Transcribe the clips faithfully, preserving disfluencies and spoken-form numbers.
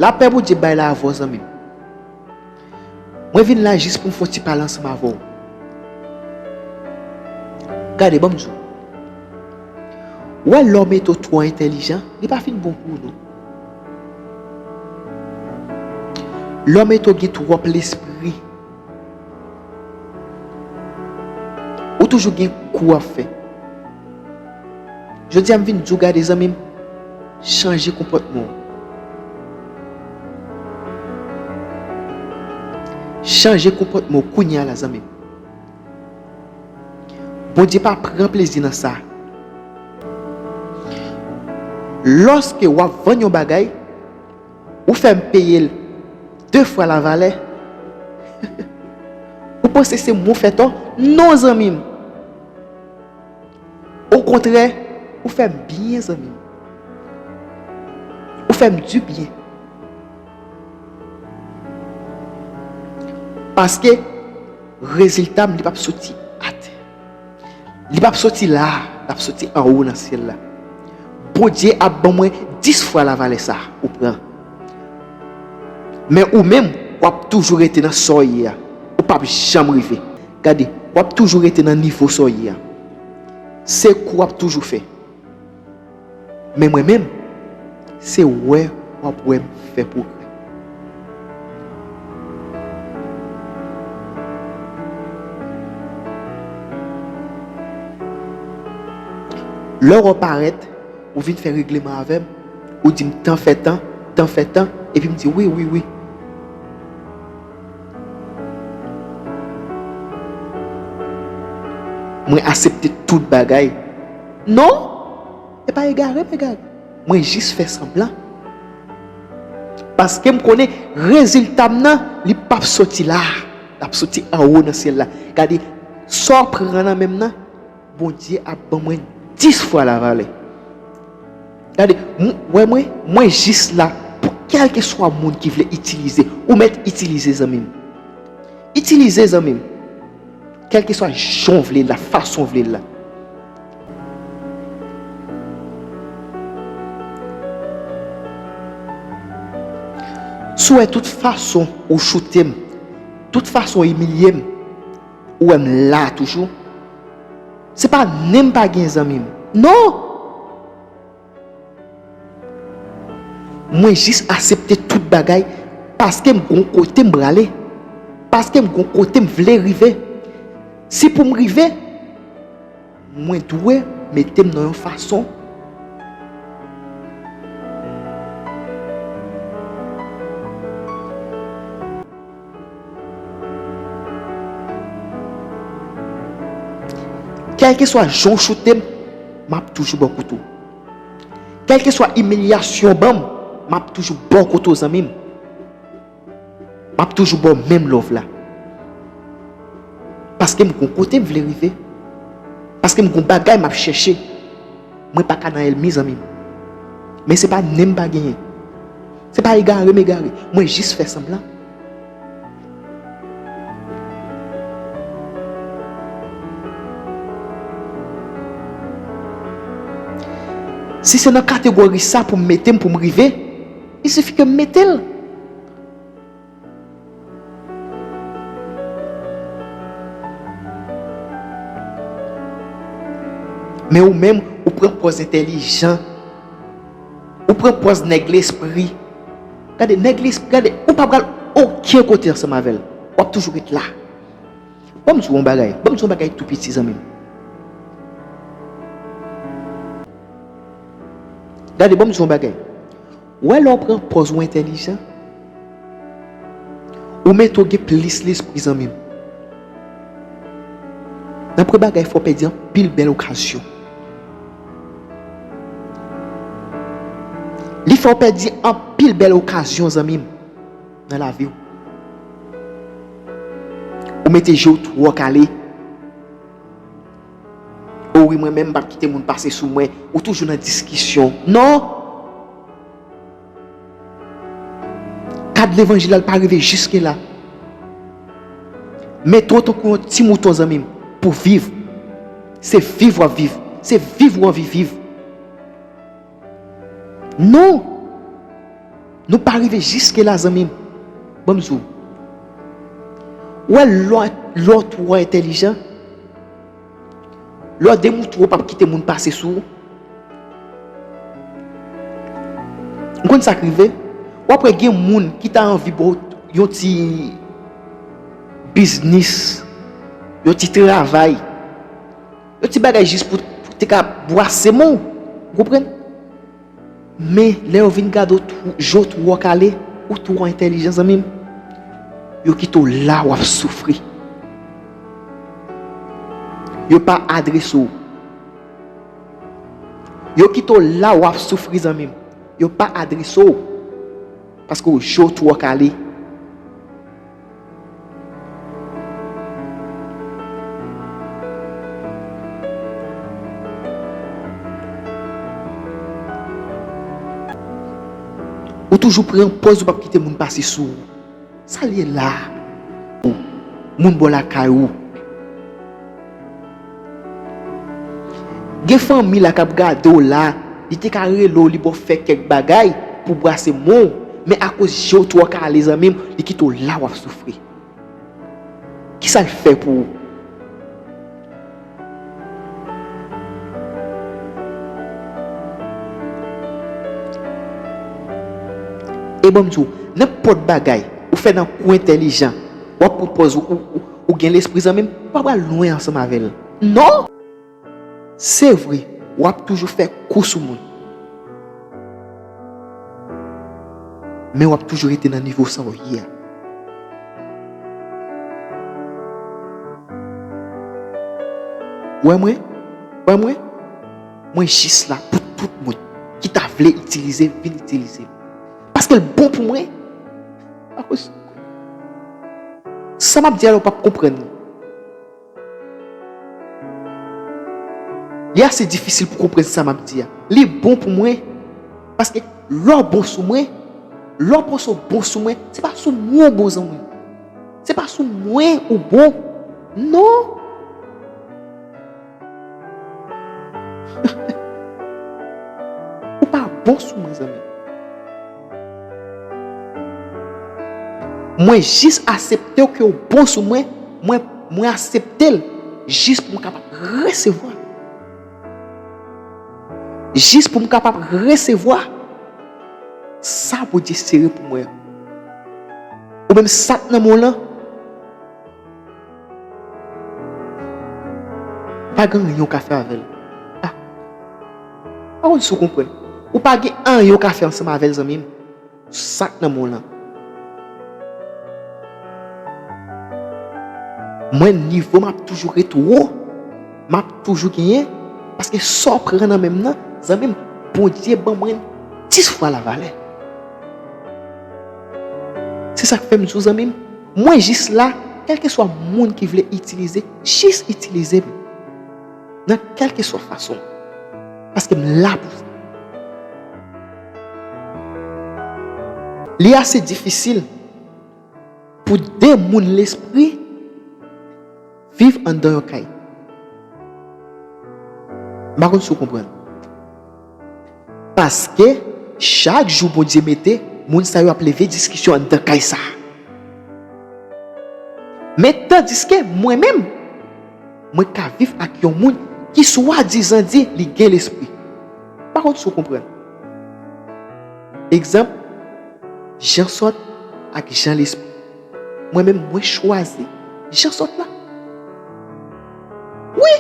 Lapè Bondye bay la avè w, zanmi m. Mwen vin la jis pou m fè yon ti pale ansanm avè w. Gade, ban m di w. Ou wè, lè w mete w twò entèlijan, li pa fin bon pou ou, non. Lè w mete w gen twòp lespri, ou toujou gen kou w ap fè. Jodi a, m vin di w, gade, zanmi m, chanje konpòtman w. Chanje konpòtman w kounye a la, zanmi m. Bondye pa pran plezi nan sa. Lòske w ap vann yon bagay, ou fè m peye l de fwa lavalè. Ou panse se mwen w fè tò? Non, zanmi m. Okontrè, ou fè m byen, zanmi m. Ou fè m dibyen. Paske rezilta m, li p ap soti atè. Li p ap soti la, l ap soti anwo nan syèl la. Bondye ap ban mwen dis fwa lavalè sa ou pran. Men ou menm, w ap toujou rete nan sa w ye a. Ou p ap janm rive. Gade, w ap toujou rete nan nivo sa w ye a. Se kou w ap toujou fè. Men mwen menm, se wè w ap wè m fè pwogrè. Lè w parèt, ou vin fè regleman avè m, ou di m tan fè tan, tan fè tan, epi m di wi, wi, wi. Mwen aksepte tout bagay. Non! E pa egare m egare. Mwen jis fè sanblan. Paske m konnen rezilta m nan, li p ap soti la. L ap soti anwo nan syèl la. Gade, sa w pran nan men m nan, Bondye ap ban mwen dis fwa lavalè. Gade, m, wè mwen, mwen jis la pou kèlkeswa moun ki vle itilize. Ou mèt itilize, zanmi m. Itilize, zanmi m. Kèlkeswa jan w vle l la, fason w vle l la. Si w wè tout fason ou choute m, tout fason w imilye m, ou wè m la toujou. Se pa nen m pa gen, zanmi m. Non! Mwen jis aksepte tout bagay paske m gon kote m prale. Paske m gon kote m vle rive. Si pou m rive, mwen dwe mete m nan yon fason. Kèlkeswa jan w choute m, m ap toujou bò kote w. Kèlkeswa imilyasyon w ban m, m ap toujou bò kote w, zanmi m. M ap toujou ba w menm love la. Paske m gon kote m vle rive. Paske m gon bagay m ap chèche. Mwen pa ka nan ènmi, zanmi m. Men se pa nen m pa genyen. Se pa egare m egare. Mwen jis fè sanblan. Si se nan kategori sa pou m mete m pou m rive, il suffit ke m mete l. Men ou menm, ou pran pòz entèlijan. Ou pran pòz nèg lespri. Gade, nèg lespri, gade, ou pa pral okenn kote ansanm avè l. W ap toujou ret la. Ban m di w yon bagay. Ban m di w yon bagay tou piti, zanmi m. Gade, ban m di w yon bagay. Ou wè lè w pran pòz ou entèlijan, ou mete w gen plis lespri, zanmi m. Nan premye bagay, fè w pèdi anpil bèl okazyon. Li fè w pèdi anpil bèl okazyon, zanmi m, nan lavi w. Ou mete je w twò kale. O wi, mwen menm, m p ap kite moun pase sou mwen. Ou toujou nan diskisyon. Non! Kad levanjil la, l pa rive jiske la. Mete w tankou yon ti mouton, zanmi m, pou viv. Se viv w ap viv. Se viv ou anvi viv. Non! Nou pa rive jiske la, zanmi m. Ban m di w. Ou wè, lè w, lè w twò entèlijan, lè w demoutwo w p ap kite moun pase sou ou. Ou konn sa k rive? W ap wè gen moun ki ta anvi ba w yon ti biznis, yon ti travay, yon ti bagay jis pou, pou te ka bwase mo w. Ou konprann? Men, lè yo vin gade w twò, je w twò kale, ou twò entèlijan, zanmi m, yo kite w la w ap soufri. Yo pa adrese w. Yo kite w la w ap soufri, zanmi m. Yo pa adrese w. Paske w je w twò kale. Ou toujou pran pòz ou p ap kite moun pase sou ou. Sa l ye la? Ou, moun bò lakay ou. Gen fanmi la k ap gade w la, li te ka rele w, li ba w fè kèk bagay pou bwase mo w, men akoz je w twò kale, zanmi m, li kite w la w ap soufri. Kisa l fè pou ou? E ban m di w, nenpòt bagay ou fè nan kou entèlijan, w ap pran pòz ou, ou, ou, ou gen lespri, zanmi m, ou pa pral lwen ansanm avè l. Non! Se vre, w ap toujou fè kou sou moun. Men w ap toujou rete nan nivo sa w ye a. Ou wè mwen? Ou wè mwen? Mwen jis la pou tout moun ki ta vle itilize m, vin itilize m. Paske l bon pou mwen. Akoz sa m ap di a la, ou p ap konprann li. Li ase difisil pou konprann sa m ap di a. Li bon pou mwen. Paske lè w bon sou mwen, lè w panse w bon sou mwen, se pa sou mwen w bon, zanmi m. Se pa sou mwen ou bon. Non. Ou pa bon sou mwen, zanmi m. Mwen jis aksepte w ke w bon sou mwen, mwen, mwen aksepte l jis pou m kapab resevwa. Jis pou m kapab resevwa sa Bondye sere pou mwen an. Ou menm sa k nan men w lan, pa gen anyen w ka fè avè l. Ah. Pa konn si w konprann. Ou pa gen anyen w ka fè ansanm avè l, zanmi m. Sa k nan men w lan. Mwen, nivo m ap toujou ret wo, m ap toujou genyen, paske sa w pran nan men m nan, zanmi m, Bondye ban mwen dis fwa lavalè. Se sa k fè m di w, zanmi m, mwen jis la, kèlkeswa moun ki vle itilize, jis itilize m. Nan kèlkeswa fason. Paske m la pou sa. Li ase difisil pou de moun lespri viv anndan yon kay. M pa konn si w konprann. Paske chak jou Bondye mete, moun sa yo ap leve diskisyon anndan kay sa a. Men tandiske mwen menm, mwen ka viv ak yon moun ki swadizan di li gen lespri. Pa konn si w konprann. Egzanp, Jan Sòt ak Jan Lespri. Mwen menm, mwen chwazi Jan Sòt la. Wi!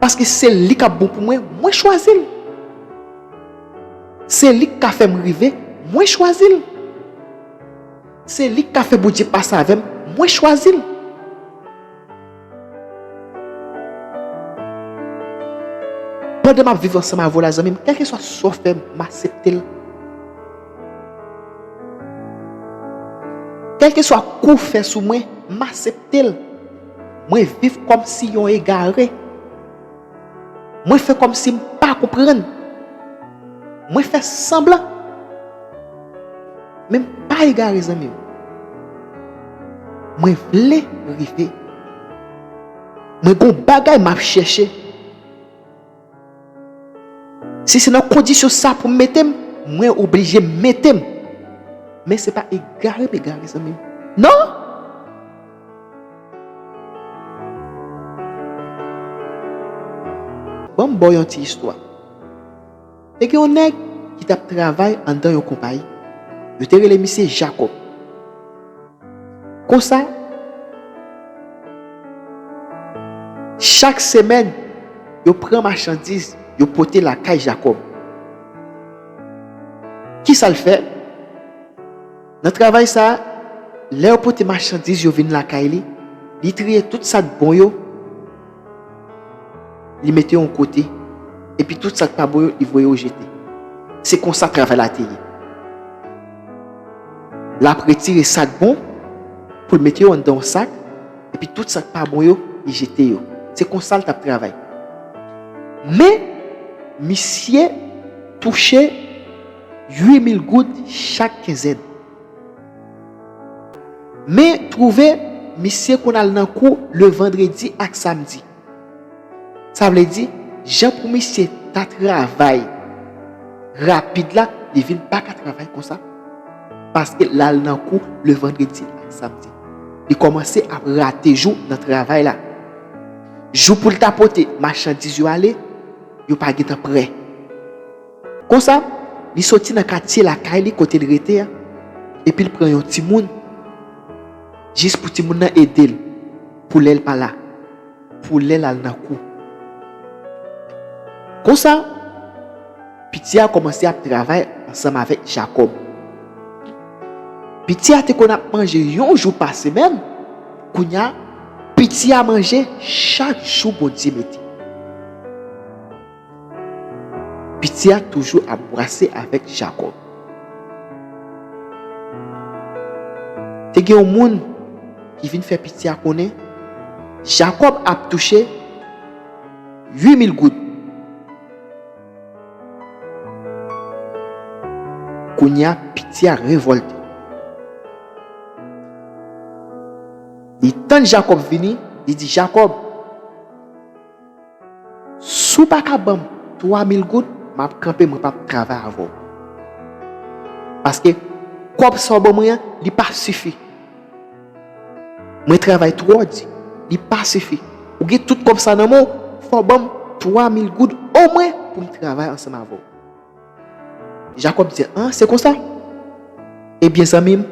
Paske se li k ap bon pou mwen, mwen chwazi l. Se li k ka fè m rive, mwen chwazi l. Se li k ka fè Bondye pase avè m, mwen chwazi l. Pandan m ap viv ansanm avè w la, zanmi m, kèlkeswa sa w fè m, m aksepte l. Kèlkeswa kou w fè sou mwen, m aksepte l. Mwen viv kòmsi yon egare. Mwen fè kòmsi m pa konprann. Mwen fè sanblan. Men m pa egare, zanmi m. Mwen vle rive. Mwen gon bagay m ap chèche. Si se nan kondisyon sa pou m mete m, mwen oblije mete m. Men se pa egare m egare, zanmi m. Non! Ban m ba w yon ti istwa. Te gen yon nèg ki t ap travay anndan yon konpayi. Yo te rele misye Jakòb. Konsa, chak semèn, yo pran machandiz, yo pote lakay Jakòb. Ki sa l fè? Nan travay sa a, lè yo pote machandiz yo vin lakay li, li triye tout sa k bon yo, li mete yon kote, epi tout sa k pa bon yo, li voye yo jete. Se konsa travay la te ye. L ap retire sa k bon pou l mete yo anndan yon sak, epi tout sa k pa bon yo, li jete yo. Se konsa l t ap travay. Men, misye touche uit mil goud chak kenzèn. Men twouve, misye konn al nan kou le vandredi ak samdi. Sa vle di, jan pou misye ta travay rapid la, li vin pa ka travay konsa. Paske l al nan kou le vandredi ak samdi. Li kòmanse ap rate jou nan travay la. Jou pou l ta pote machandiz yo ale, yo pa gentan prè. Konsa, li soti nan katye lakay li kote l rete a, epi l pran yon timoun, jis pou timoun nan ede l, pou lè l pa la, pou lè l al nan kou. Konsa, piti a kòmanse ap travay ansanm avèk Jakòb. Piti a te konn ap manje yon jou pa semèn, kounye a, piti a manje chak jou Bondye mete. Piti a toujou ap bwase avèk Jakòb. Te gen yon moun ki vin fè piti a konnen Jakòb ap touche uit mil goud. Kounye a, piti a revòlte. Li tann Jakòb vini, li di, Jakòb, si w pa ka ban m twa mil goud, m ap kanpe, mwen p ap travay avè w. Paske kòb sa w ban mwen an, li pa sifi. Mwen travay twò di, li pa sifi. Ou gen tout kòb sa nan men w, fò w ban m twa mil goud omwen pou m travay ansanm avè w. Jakòb di, an, se konsa? Ebyen, zanmi m,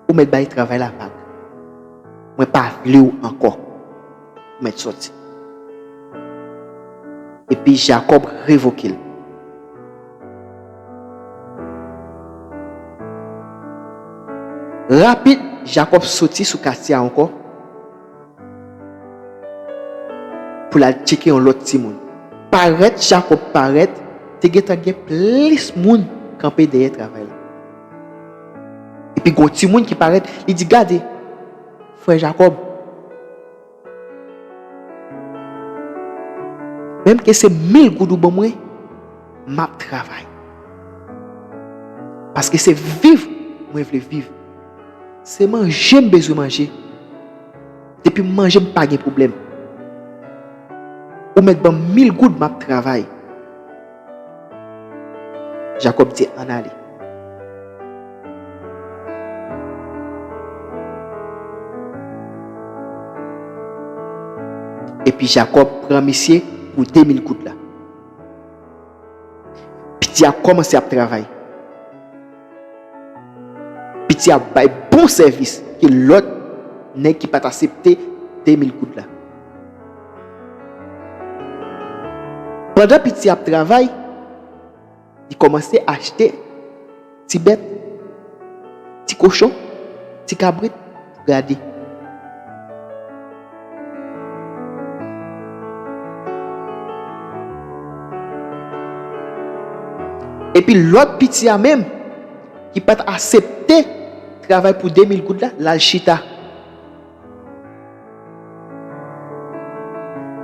ou mèt bay travay la vag. Mwen pa vle w ankò. Ou mèt sòti. Epi Jakòb revoke l. Rapid, Jakòb soti sou katye a ankò pou l al tcheke yon lòt timoun. Parèt Jakòb parèt, te gentan gen plis moun kanpe dèyè travay la. Epi gon timoun ki parèt, li di, gade, frè Jakòb, menm ke se mil goud ou ban mwen, m ap travay. Paske se viv mwen vle viv. Se manje m bezwen manje. Depi m manje, m pa gen pwoblèm. Ou mèt ban m mil goud, m ap travay. Jakòb di, ann ale. Epi Jakòb pran misye pou de mil goud la. Piti a kòmanse ap travay. Piti a bay bon sèvis ke lòt nèg ki pa t aksepte de mil goud la. Pandan piti a ap travay, li kòmanse achte ti bèt, ti kochon, ti kabrit pou gade. Epi lòt piti a menm, ki pa t aksepte travay pou de mil goud la, l al chita.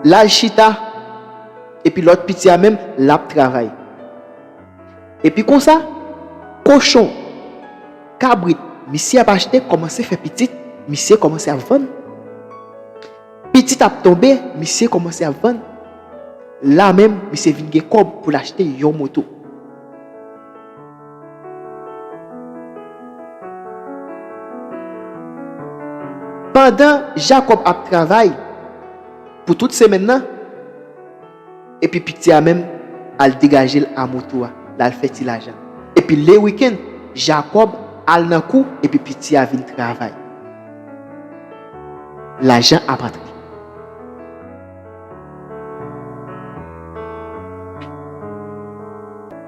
L al chita, epi lòt piti a menm, l ap travay. Epi konsa, kochon, kabrit, misye ap achte kòmanse fè pitit, misye kòmanse ap vann. Pitit ap tonbe, misye kòmanse ap vann. La menm, misye vin gen kòb pou l achte yon moto. Pandan Jakòb ap travay pou tout semèn nan, epi piti a menm al degaje l a moto a, l al fè ti lajan. Epi le wikenn, Jakòb al nan kou, epi piti a vin travay. Lajan ap antre.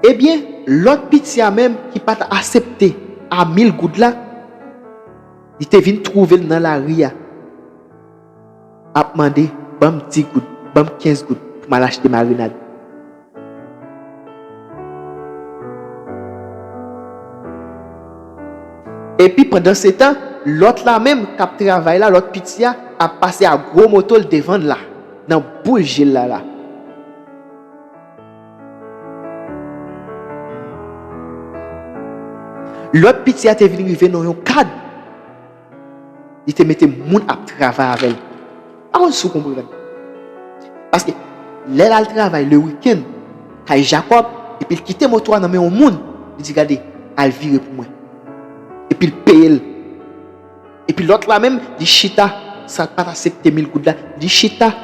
Ebyen, lòt piti a menm ki pa t aksepte a mil goud la, li te vin twouve l nan lari a, ap mande, "Ban m dis goud, ban m kenz goud pou m al achte marinad." Epi pandansetan, lòt la menm k ap travay la, lòt piti a, ap pase a gwo moto l devan l la, nan boul je l la la. Lòt piti a te vin rive nan yon kad, li te mete moun ap travay avè l. Pa konn si w konprann. Paske lè l al travay le wikenn kay Jakòb, epi l kite moto a nan men yon moun, li di, "Gade, al vire pou mwen." Epi l peye l. Epi lòt la menm, li chita, sa pa t aksepte mil goud la, li chita,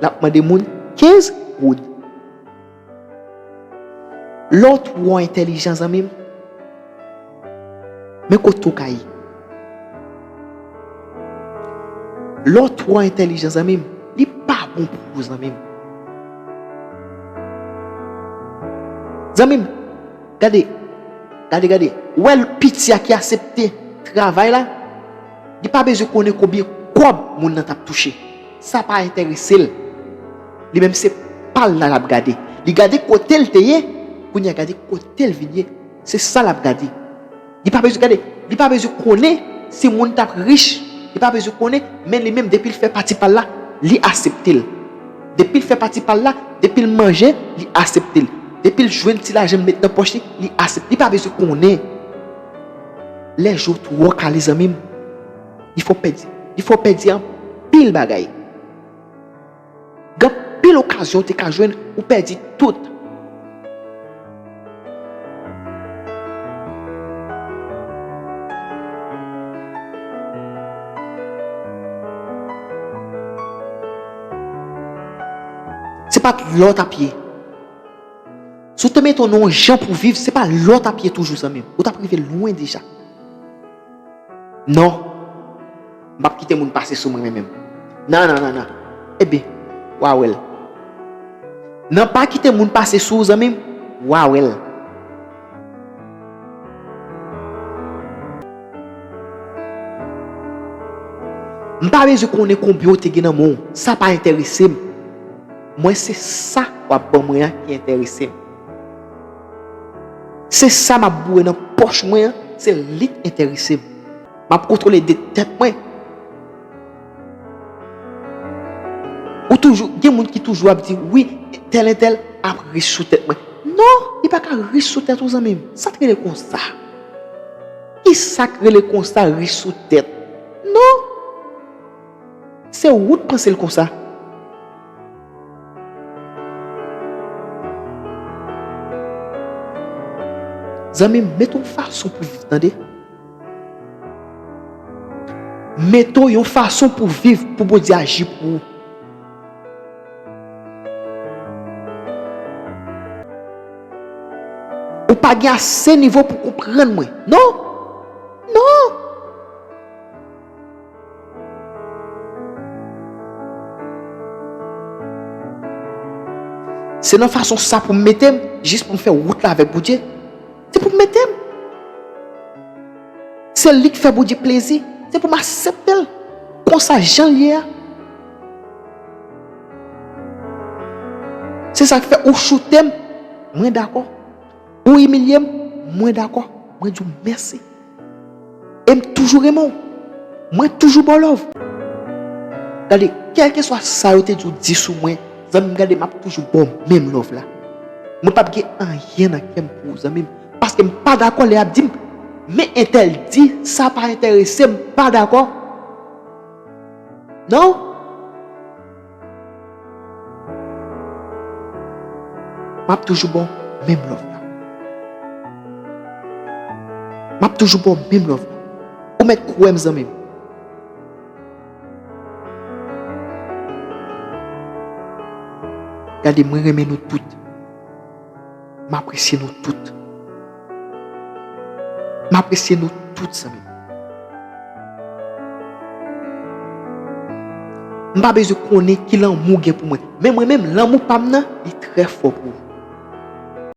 l ap mande moun kenz goud. Lè w twò entèlijan, zanmi m, men kote w ka ye. Lè w twò entèlijan, zanmi m, li pa bon pou ou, zanmi m. Zanmi m, gade, gade, gade. Ou wè piti a ki aksepte travay la, li pa bezwen konnen konbyen kòb moun nan t ap touche. Sa pa enterese l. Li menm se pa l la l ap gade. Li gade kote l te ye, kounye a gade kote l vin ye. Se sa l ap gade. Li pa bezwen gade, li pa bezwen konnen si moun t ap rich, li pa bezwen konnen, men li menm depi l fè pati pa l la, li aksepte l. Depi l fè pati pa l la, depi l manje, li aksepte l. Depi l jwenn ti lajan l met nan pòch li, li aksepte. Li pa bezwen konnen. Lè je w twò kale, zanmi m, li fè w pèdi, li fè w pèdi anpil bagay. Gen anpil okazyon w te ka jwenn, ou pèdi tout. Se pa t lè w t ap ye. Si w te mete w nan yon jan pou w viv, se pa lè w t ap ye toujou, zanmi m. Ou t ap rive lwen deja. Non. M p ap kite moun pase sou mwen menm. Non, non, non, non. Ebyen, w a wè l. Non, pa kite moun pase sou w, zanmi m. W a wè l. M pa bezwen konnen konbyen w te gen nan men w. Sa pa enterese m. Mwen, se sa w ap ban mwen an ki enterese m. Se sa m ap boure nan pòch mwen an, se li k enterese m. M ap kontwole de tèt mwen. Ou toujou, gen moun ki toujou ap di, "Wi, tèl entèl ap rich sou tèt mwen." Non, li pa ka rich sou tèt ou, zanmi m. Sa k rele konsa? Ki sa k rele konsa, rich sou tèt? Non. Se ou t panse l konsa. Zanmi m, mete yon fason pou viv, tande. Mete w yon fason pou viv, pou Bondye aji pou ou. Ou pa gen ase nivo pou konprann mwen. Non. Non. Se nan fason sa pou m mete m, jis pou m fè wout la avèk Bondye. Se pou m mete m. Se li k fè Bondye plezi. Se pou m aksepte l konsa jan l ye a. Se sa k fè ou choute m, mwen dakò. Ou imilye m, mwen dakò. Mwen di w mèsi. E m toujou renmen w. Mwen toujou ba w love. Gade, kèlkeswa sa yo te di w di sou mwen, zanmi m, gade, m ap toujou ba w menm love la. Mwen p ap gen anyen nan kè m pou ou, zanmi m. Paske m pa dakò lè y ap di m, "Men entèl di, sa pa enterese m, m pa dakò." Non. M ap toujou ba w menm love la. M ap toujou ba w menm love la. Ou mèt kwè m, zanmi m. Gade, mwen renmen nou tout. M apresye nou tout. M apresye nou tout, zanmi m. M pa bezwen konnen ki lanmou w gen pou mwen. Men mwen menm, lanmou pa m nan, li trè fò pou ou.